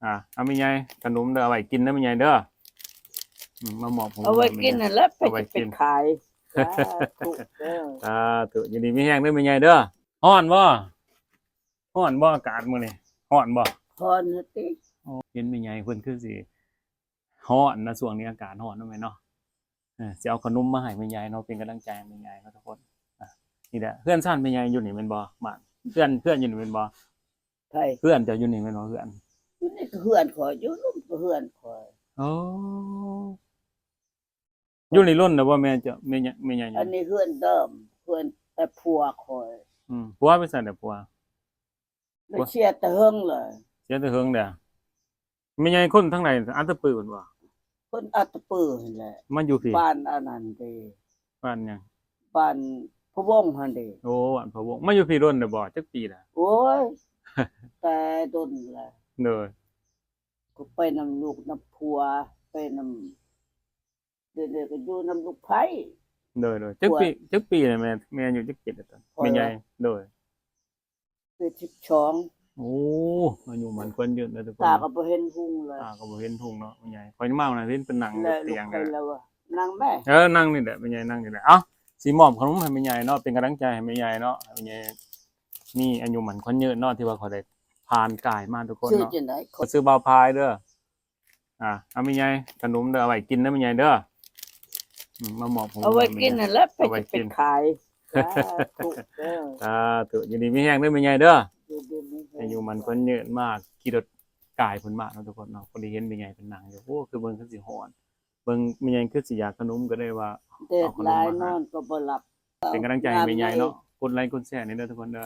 ອ່າ ເອົາແມ່ໃຫຍ່ ຂະໜົມເດີ ເອົາໄວ້ກິນເດີແມ່ໃຫຍ່ເດີ. ອືມ ມາມອບຂອງ ເອົາໄວ້ກິນນັ້ນແຫຼະ ເອົາໄວ້ກິນ ໄປເຮັດໄປຂາຍ. ສາທຸເດີ ສາທຸ ຢູ່ດີມີແຮງເດີແມ່ໃຫຍ່ເດີ. ຮ້ອນບໍ່? ຮ້ອນບໍ່? ອາກາດມື້ນີ້ຮ້ອນບໍ່? ຮ້ອນຫັ້ນຕິ. ໂອ້ ເຫັນແມ່ໃຫຍ່ເພິ່ນຄືຊິຮ້ອນນະ ຊ່ວງນີ້ອາກາດຮ້ອນເນາະແມ່ເນາະ. ເອີ ຊິເອົາຂະໜົມມາໃຫ້ແມ່ໃຫຍ່ເນາະ ເປັນກຳລັງໃຈໃຫ້ແມ່ໃຫຍ່ເນາະທຸກຄົນ. ອ່າ ນີ້ແຫຼະ ເຮືອນຊານແມ່ໃຫຍ່ຢູ່ນີ້ແມ່ນບໍ່? ບ້ານ ເຮືອນ ເຮືອນຢູ່ນີ້ແມ່ນບໍ່? ໃຜ? ເຮືອນເຈົ້າຢູ່ນີ້ແມ່ນບໍ່? ເຮືອນ ຢູ່ນີ້ກໍເຮືອນຂ້ອຍ ຢູ່ລຸ່ມກໍເຮືອນຂ້ອຍ. ໂອ້ ຢູ່ນີ້ດົນແລ້ວບໍ່ແມ່ເຈົ້າ? ແມ່ໃຫຍ່ ແມ່ໃຫຍ່ຢູ່ ອັນນີ້ເຮືອນເດີມ ເຮືອນແຕ່ຜົວຂ້ອຍ. ອືມ ຜົວໄປໃສແລ້ວຜົວ? ໄປເສຍແຕ່ເຫິງເລີຍ ເສຍແຕ່ເຫິງແລ້ວ. ແມ່ໃຫຍ່ຄົນທາງໃດ? ອັດຕະປືພຸ້ນບໍ່? ຄົນອັດຕະປືຫັ້ນແຫຼະ ມາຢູ່ພີ້ ບ້ານອັນນັ້ນເດ້. ບ້ານຫຍັງ? ບ້ານພະວົງຫັ້ນເດ້. ໂອ້ ບ້ານພະວົງ ມາຢູ່ພີ້ດົນແລ້ວບໍ່? ຈັກປີແລ້ວ? ໂອ້ຍ ແຕ່ດົນແລ້ວ. ໂດຍ ກໍໄປນຳລູກນຳຜົວ ໄປນຳ ດຽວນີ້ກໍຢູ່ນຳລູກໃພ້. ໂດຍໆ ຈັກປີ ຜົວ ຈັກປີແລ້ວແມ່? ແມ່ອາຍຸຈັກປີແລ້ວຕອນ ແມ່ໃຫຍ່? ໂດຍ ເປັນສິບສອງ. ໂອ້ ອາຍຸໝັ້ນຂວັນຍືນເດີທຸກຄົນ ຕາກໍບໍ່ເຫັນຮຸ່ງເລີຍ ຕາກໍບໍ່ເຫັນຮຸ່ງເນາະແມ່ໃຫຍ່. ຂ້ອຍມາມື້ນັ້ນເຫັນເພິ່ນນັ່ງຢູ່ຕຽງ ແລ້ວລູກຂ້ອຍລະວ່າ ນັ່ງແມ່ ເອີ ນັ່ງນີ້ແຫຼະແມ່ໃຫຍ່ ນັ່ງນີ້ແຫຼະ. ເອົ້າ ຊິມອບຂະໜົມໃຫ້ແມ່ໃຫຍ່ເນາະ ເປັນກຳລັງໃຈໃຫ້ແມ່ໃຫຍ່ເນາະ ໃຫ້ແມ່ໃຫຍ່ມີອາຍຸໝັ້ນຂວັນຍືນເນາະ ທີ່ວ່າຂ້ອຍໄດ້ຜ່ານກາຍມາທຸກຄົນເນາະ. ຊື່ຈັ່ງໃດ? ຂ້ອຍຊື່ບ່າວພາຍເດີ. ອ່າ ເອົາແມ່ໃຫຍ່ ຂະໜົມເດີ ເອົາໄວ້ກິນເດີແມ່ໃຫຍ່ເດີ. ອືມ ມາມອບຂອງ ເອົາໄວ້ກິນນັ້ນແຫຼະ ໄປເຮັດໄປຂາຍ. ສາທຸເດີ ສາທຸ ຢູ່ດີມີແຮງເດີແມ່ໃຫຍ່ເດີ ຢູ່ດີມີແຮງ ອາຍຸໝັ້ນຂວັນຍືນ. ມາຂີ່ລົດກາຍເພິ່ນມາເນາະທຸກຄົນເນາະ ພໍດີເຫັນແມ່ໃຫຍ່ເພິ່ນນັ່ງຢູ່. ໂອ້ ຄືເບິ່ງຄືຊິຮ້ອນ ເບິ່ງແມ່ໃຫຍ່ຄືຊິຢາກຂະໜົມ ກໍເລີຍວ່າ ແດດຫຼາຍນອນກໍບໍ່ຫຼັບ. ເອົາຂະໜົມມາໃຫ້ ເປັນກຳລັງໃຈໃຫ້ແມ່ໃຫຍ່ເນາະ ກົດໄລກົດແຊໃຫ້ເດີທຸກຄົນເດີ.